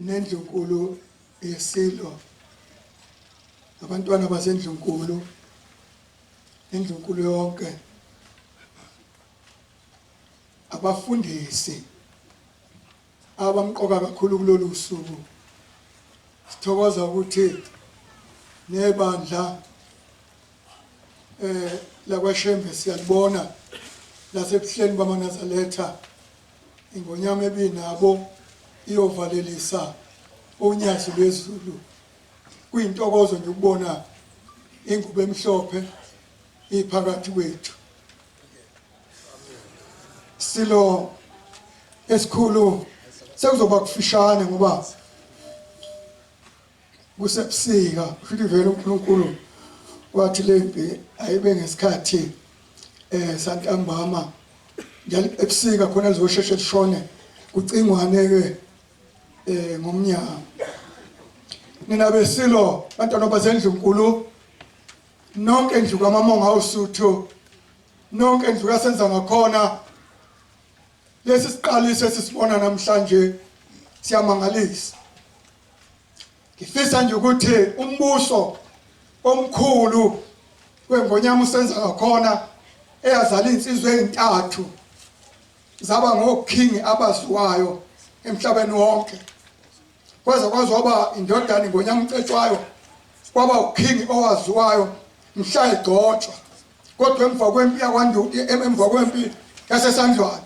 Nendlunkulu yeSilo, abantwana basendlunkulu, indlunkulu yonke, abafundisi abamqoka kakhulu kulolu suku. Sithokoza ukuthi nebandla lakwaShembe siyalibona lasebuhleni bamaNazaretha. Ingonyama ebinabo iyovalelisa unyazi lwezulu. Kuyintokozo nje ukubona ingubo emhlophe iphakathi kwethu. Silo esikhulu sekuzoba kufishane ngoba kusebusika, futhi vele uNkulunkulu wathi lempi ayibe ngesikhathi santambama njalo ebusika khona lizosheshe lishone kucingwane ke ngomnyama. Nina besilo bantwana basendlunkulu nonke, ndlu kaMamonga uSuthu nonke, ndlu kasenza ngakhona, lesi siqaliso esisibona namhlanje siyamangalisa. Ngifisa nje ukuthi umbuso omkhulu wengonyama usenza ngakhona eyazala insizwa ezintathu zaba ngokhingi abaziwayo emhlabeni wonke, kwaze kwaze waba indodana ingonyama uCetshwayo, kwaba ukhingi owaziwayo mhla egcotshwa. Kodwa emva kwempi yakwaNduku, emva kwempi yaseSandlwane,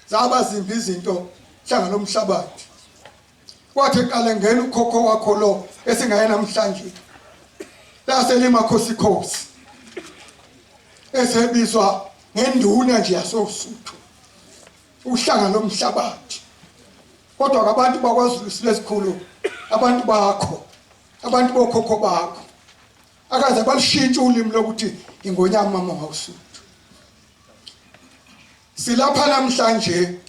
zaba zimbi izinto hlanga lomhlabathi. Kwathi eqale ngena ukhokho wakho lo esingaye namhlanje laselimakhosikhosi esebizwa ngenduna nje yasoSuthu, uhlanga lomhlabathi. Kodwa abantu bakwaZulu silesikhulu, abantu bakho, abantu bokhokho bakho akaze balishintshe ulimi lokuthi ingonyama mama ngawusuthu. Silapha namhlanje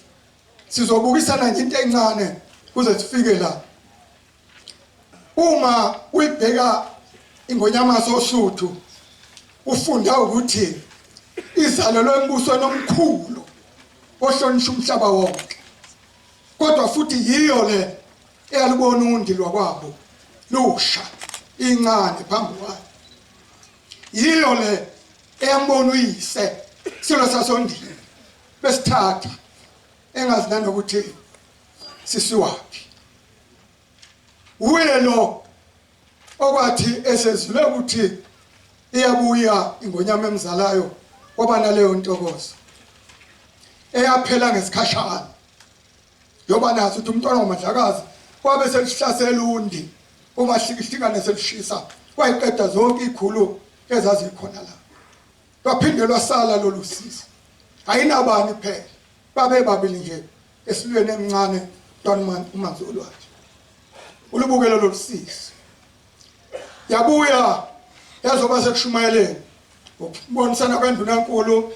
sizobukisana nje into encane kuze sifike la. Uma uyibheka ingonyama sosuthu ufunda ukuthi izalelwe embusweni omkhulu ohlonishwa umhlaba wonke, kodwa futhi yiyo le eyalubona undi lwakwabo lusha incane phambi kwayo, yiyo le eyambona uyise silo sasondini besithatha engazi nanokuthi sisiwaphi. Uye lo okwathi esezule ukuthi iyabuya ingonyama emzalayo kwaba naleyo ntokozo eyaphela ngesikhashana, yoba nazo ukuthi umntwana waMandlakazi kwabe selihlasela undi umahlikihlikane selishisa wayiqeda zonke ikhulu ezazikhona la. Lwaphinde lwasala lolu sizi, ayinabani phela, babe babili nje esilweni emncane mntwana umanzi olwandle ulubukele lolu sizi. Yabuya yazoba sekushumayeleni ngokubonisana kwendunankulu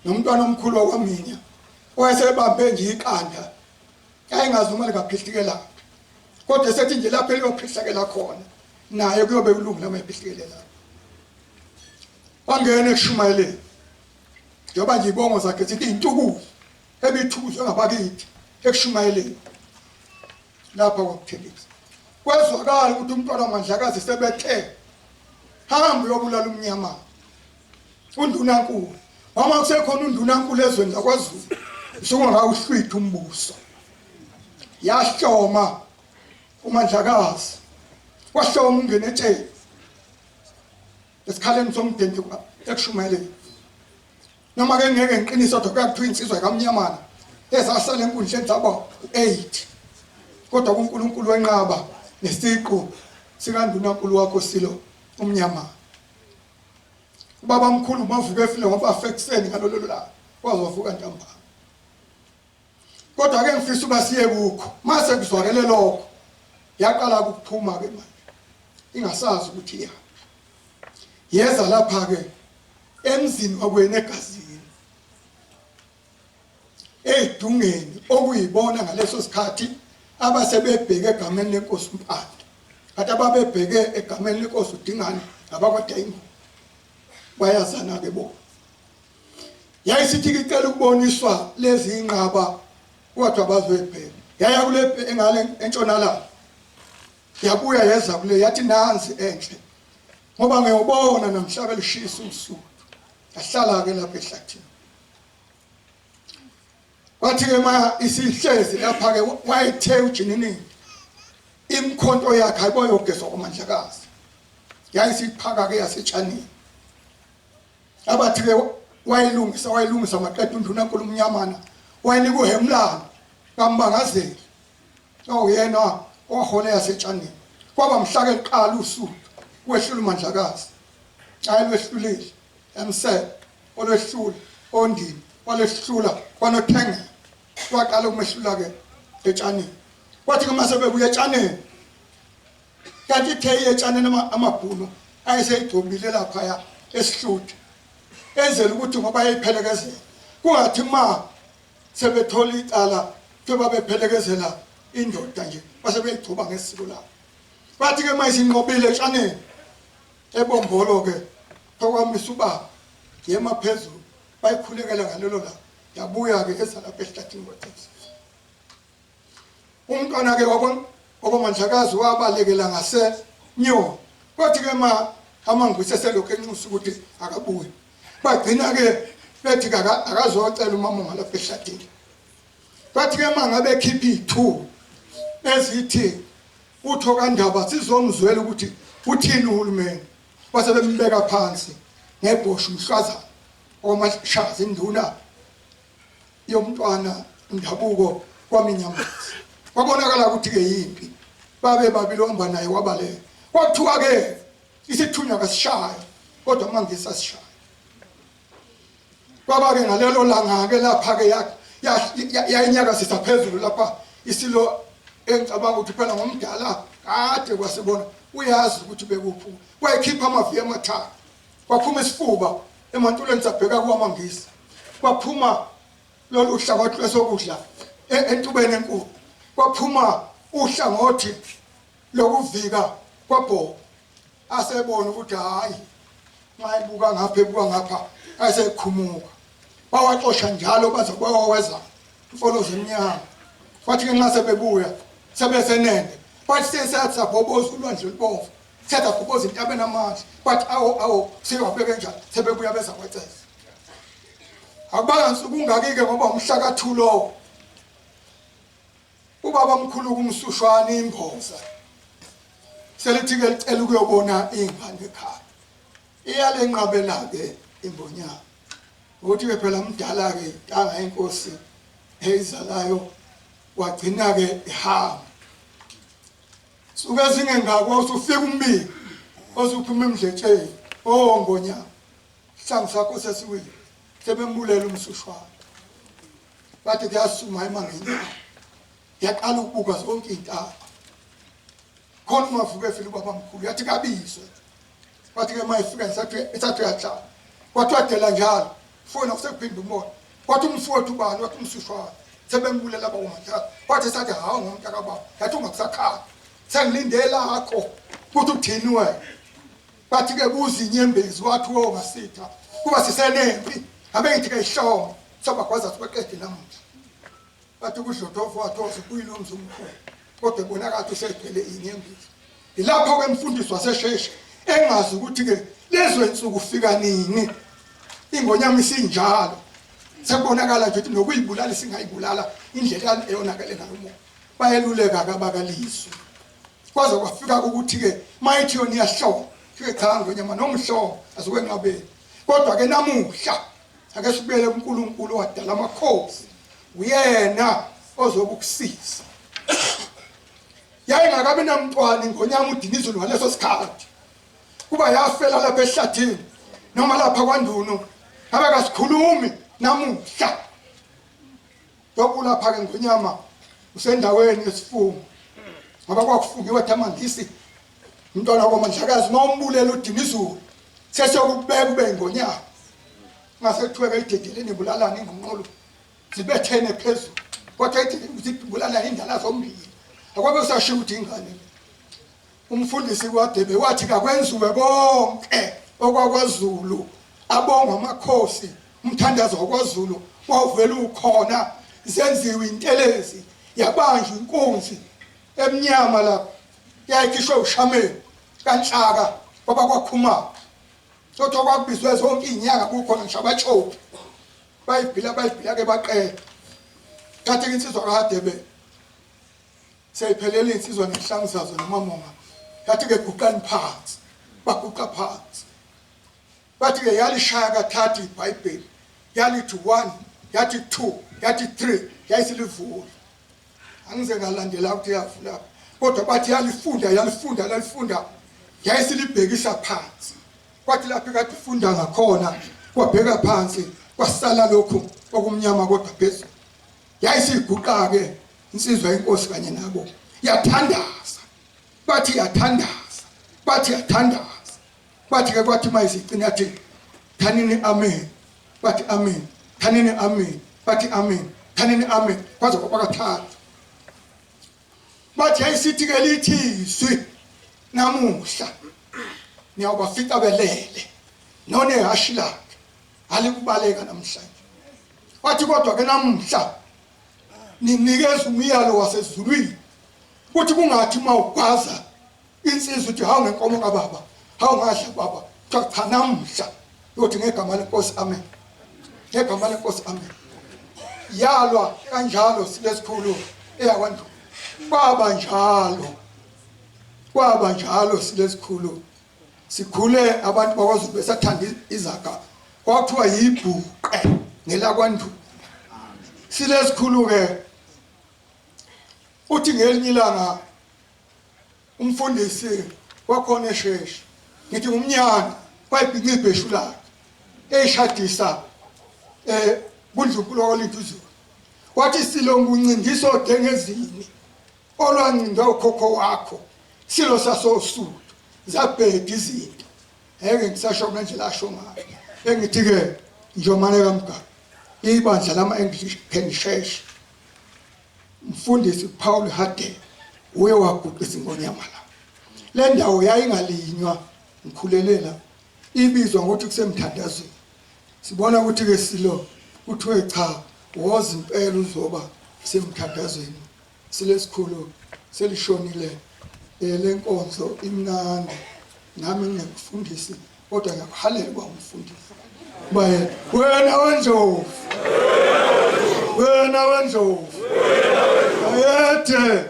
nomntwana omkhulu wakwaMinya owayesebambe nje iqanda, yayingazi noma lingaphihlikelephi, kodwa esethi nje lapho eliyophihlekela khona naye kuyobe kulungile uma ephihlikele lapho. Wangena ekushumayeleni njengoba nje ibongo zakhe zithi intukuzo ebithukuzwe ngabakithi ekushumayeleni lapha kwaKuthelezi. Kwezwakala ukuthi umntwana waMandlakazi sebethe hamba uyobulala umnyama undunankulu. Wama kusekhona undunankulu ezweni lakwaZulu usungakawuhlwitha umbuso. Yahloma uMandlakazi, wahloma ungene etsheni esikhaleni somdende ekushumayeleni. Noma ke ngeke ngiqinise, kodwa kuyakuthiwa insizwa kamnyamana ezasala enkundleni zaba u-8, kodwa kuNkulunkulu wenqaba nesiqu sikandunankulu wakho silo umnyamana. Ubaba mkhulu mavuka efile ngoba afa ekuseni ngalolo langa, waze wavuka ntambama. Kodwa ke ngifisa uba siye kukho mase kuzwakele lokho, yaqala ukuphuma ke manje ingasazi ukuthi iyaphi. Yeza lapha ke emzini wakwena egazini edungeni okuyibona ngaleso sikhathi abasebebheke egameni lenkosi uMpande, kanti ababebheke egameni lenkosi uDingane abakwaDayingo bayazana ke bona. Yayisithi icela ukuboniswa lezi inqaba kodwa bazoyibheka. Yaya kule engale entshonalanga, yabuya yeza kule, yathi nansi enhle ngoba ngiyobona namhla belishisa uSuthu. Yahlala-ke lapha ehlathini. Kwathi-ke ma isihlezi lapha-ke wayethe uJinini imikhonto yakhe ayiboyogezwa kwaMandlakazi, yayisiphaka-ke yasetshanini. Abathi-ke wayilungisa wayilungisa maqeda undunankulu umnyamana wayinika uHemlana kaMbangazeli owuyena owahola yasetshanini. Kwaba mhla-ke liqala uSuthu wehlula uMandlakazi, ayelwehlulile emsele olwehlula ondini walwehlula kwanothengela waqala ukumehlula-ke etshanini. Kwathi-ke uma sebebuya etshanini, kanti ithe iye etshanini amabhunu ayeseyigcobile laphaya esihluthe, enzela ukuthi ngoba yayiphelekezela kungathi ma sebethola icala kuthiwa babephelekezela indoda nje, base beyigcoba ngesiko labo. Kwathi-ke uma isinqobile etshaneni ebombolo-ke okwamisa ubaba yema phezulu bayikhulekela ngalelo langa, yabuya-ke eza lapha ehlathini kwaThembisa. Umntwana-ke wakwamandlakazi wabalekela ngasenyoni. Kwathi-ke ma amangisi eselokhu enxusa ukuthi akabuye, bagcina-ke bethi akazocela umamonga lapha ehlathini. Kwathi-ke ma ngabe ekhipha iy'thuba ezithi utho kandaba sizomzwela ukuthi uthini uhulumeni, base bembeka phansi ngebhosha umhlwazana omashazi induna yomntwana ndabuko kwaminyamazi. Kwabonakala ukuthi-ke yimpi, babe babili ohamba naye wabaleka. Kwakuthiwa-ke isithunywa kasishayo, kodwa amangisi asishaya. Kwaba-ke ngalelo langa-ke lapha-ke yayinyakazisa phezulu lapha isilo engicabanga ukuthi phela ngomdala kade kwasebona uyazi ukuthi bekuphi. Wayikhipha amaviyo amathathu, kwaphuma isifuba emantulweni sabheka kuwamangisi, kwaphuma lolu hlangothi lwesokudla entubeni enkulu, kwaphuma uhlangothi lokuvika kwabhobo. Asebona ukuthi hhayi, nxa ebuka ngapha ebuka ngapha ayesekhumuka. Bawaxosha njalo baze bawaweza imfolo zemnyama. Kwathi-ke nxa sebebuya sebesenende, bathi sesathi sabhoboza ulwandle olubomvu, sethi abhoboza intaba enamandla, bathi awo awo seyowabeke njani, sebebuya beza kwaceza. Akubanga nsuku ungaki-ke ngoba umhla ka-2 lowo. Ubaba mkhulu kumsushwana imboza selithi-ke licela ukuyobona iy'ngane ekhaya. Iyalenqabela-ke imbonyama ukuthi-ke phela mdala-ke intanga yenkosi eyizalayo, wagcina-ke ehamba. Suke ezingengako usufika umbiko osuphuma emdletsheni, oh ngonyama, isihlangu sakho sesiwile, sebembulela umsushwana. Bathi kuyasuma ima ngenyawo, yaqala ukubuka zonke iy'ntaba. Khona umavuka efile ubabamkhulu, yathi kabizwe. Kwathi-ke uma efika esathi uyahlala, kwathiwa dela njalo, fona kusekuphinda umoya. Kwathi umfowethu ubani, wathi umsushwana, sebembulela bakwamandlakazi. Kwathi esathi hawu ngomntakababa, yathi ungakusakhala, sengilinde lakho ukuthi uthini wena. Bathi-ke kuze inyembezi, wathi wo ngasitha kuba sisenempi, abe ngithi ke ihloma sobagwaza sibaqede namuhla. Bathi kudlodova wathi ozibuyile umzi omkhulu, kodwa ebonakala ukuthi usegcwele inyembezi. Yilapho-ke mfundisi wasesheshe engazi ukuthi-ke lezo insuku ufika nini, ingonyama isinjalo, sekubonakala nje ukuthi nokuyibulala isingayibulala indlela eyonakele ngayo umoya. Bayeluleka-ke abakalizwi, kwaze kwafika ukuthi-ke mayithi yona iyahloma, fike cha ngonyama nomhlomo azokwenqabeli. Kodwa-ke namuhla ake sibuyele kuNkulunkulu owadala amakhosi, uyena ozokukusiza. Yayingakabi namntwana ingonyama uDinizulu ngaleso sikhathi, kuba yafela lapha ehlathini noma lapha kwaNdunu, ngabe kasikhulumi namuhla. Yokulapha-ke ngonyama usendaweni yesifungo, ngoba kwakufungiwe athi amangisi umntwana kwaMandlakazi uma umbulela uDinizulu sesiyokubeka ube ingonyama. Ngase kuthiwe-ke idedeleni ibulalane ingqonqolo zibethene phezulu, kodwa zibulala indala zombili, akwabe kusashiwo ukuthi ingane. Umfundisi kwaDebe wathi kakwenziwe konke okwakwaZulu, abongwa amakhosi, umthandazo wakwaZulu wawuvele ukhona, zenziwe intelezi. Yabanjwa inkunzi emnyama lapha, yayikhishwe ushameni kaNhlaka kwaba kwaKhumalo. Kodwa kwakubizwe zonke iy'nyanga kukhona ngisho abatshophi. Bayibhila bayibhila-ke baqeda. Thathe insizwa kaHadebe seyiphelele insizwa nehlangu zazo nomamonga. Yathi-ke guqani phansi, baguqa phansi. Bathi-ke yalishaya kathathu iBhayibheli, yalithi 1, yathi 2, yathi 3, yayisilivula. Angize ngalandela ukuthi yavula, kodwa bathi yalifunda, yalifunda, yalifunda, yayisilibhekisa phansi. Kwathi lapho ikade ifunda ngakhona, kwabheka phansi, kwasala lokhu okumnyama kodwa phezulu. Yayisiguqa-ke insizwa yenkosi kanye nabo, yathandaza. Bathi yathandaza, bathi yathandaza. Bathi ke kwathi mayisicina yathi thanini amen, bathi amen, thanini amen, bathi amen, thanini amen, kwaze kwaba kathathu. Bathi yayisithi ke lithi izwi namuhla niyawubafica belele nonehhashi lakhe alikubaleka namhlanje. Wathi kodwa ke namuhla ninikeza umyalo wasezulwini ukuthi kungathi uma ugwaza insizwa uthi hawu ngenkomo kababa, hawu ngadla baba, kuthiwa cha namuhla yothi ngegama lenkosi amen, ngegama lenkosi amen. Yalwa kanjalo silesikhulu eyakwaNdlovu, kwaba njalo, kwaba njalo silesikhulu. Sikhule abantu bakwaZulu besathanda izaga, kwakuthiwa yibhuqe ngelakwaNdlovu. Silesikhulu-ke uthi ngelinye ilanga umfundisi wakhona esheshe ngithi ngumnyana wayebhinca ibheshu lakhe eyishadisa eh kundlunkulu wakwalinduzulu wathi silo nguncindisa odengezini olwancindwa ukhokho wakho silo sasosuthu zabheda izinto ngeke ngisasho ngendlela asho ngayo engithi-ke njomane kamgaba ibandla lama-anglican church Mfundisi Paul Hadebe uye waguqisa ingonyama la. Le ndawo yayingalinywa ngikhulele la ibizwa ngokuthi kusemthandazweni. Sibona ukuthi ke silo kuthiwe cha woza impela uzoba semthandazweni. Silesikhulu selishonile lenkonzo imnandi nami ngingemfundisi kodwa ngiyakuhalela uba umfundisi bayede wena wendlovu wena wendlovu bayede.